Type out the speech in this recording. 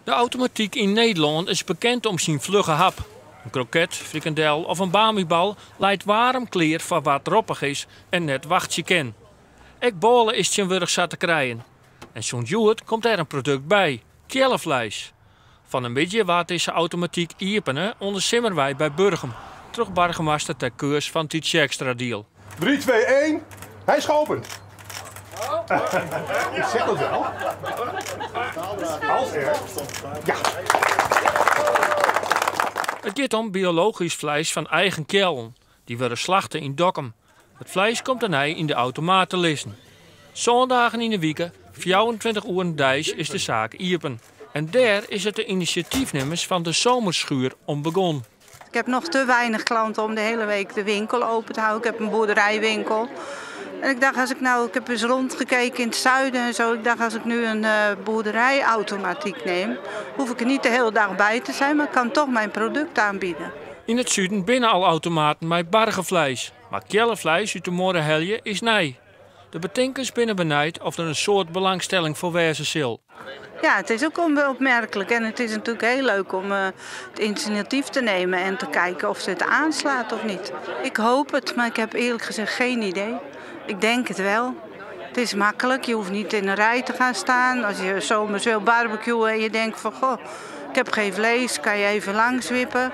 De automatyk yn Nederlân is bekend om syn flugge hap. In kroket, frikandel of in bamibal leit waarm klear foar wa't roppich is en net wachtsje kin. Ek bôle is tsjintwurdich sa te krijen. En sûnt hjoed komt der in produkt by, keallefleis. Fan 'e middei waard dizze automatyk iepene oan de Simmerwei by Burgum troch boargemaster Ter Keurs fan Tytsjerksteradiel. 3, 2, 1. Hy is geopend. Ik zeg dat wel. Als er. Ja. It giet om biologysk fleis fan eigen keallen. Dy wurde slachte yn Dokkum. It fleis komt dêrnei yn de automaat te lizzen. Sân dagen yn 'e wike, 24 oeren deis is de saak iepen. En dêr is it de inisjatyfnimmers fan de Zomerschuur om begûn. Ik heb nog te weinig klanten om de hele week de winkel open te houden. Ik heb een boerderijwinkel. En ik dacht, als ik nou, ik heb eens rondgekeken in het zuiden en zo. Ik dacht, als ik nu een boerderijautomatiek neem, hoef ik er niet de hele dag bij te zijn, maar ik kan toch mijn product aanbieden. Yn it suden binne al automaten mei bargefleis, mar keallefleis út de muorre helje is nij. De betinkers binne benijd oft der in soad belangstelling foar wêze sil. Ja, het is ook opmerkelijk en het is natuurlijk heel leuk om het initiatief te nemen en te kijken of het aanslaat of niet. Ik hoop het, maar ik heb eerlijk gezegd geen idee. Ik denk het wel. Het is makkelijk, je hoeft niet in een rij te gaan staan. Als je zomers wil barbecuen en je denkt van goh, ik heb geen vlees, kan je even langs wippen.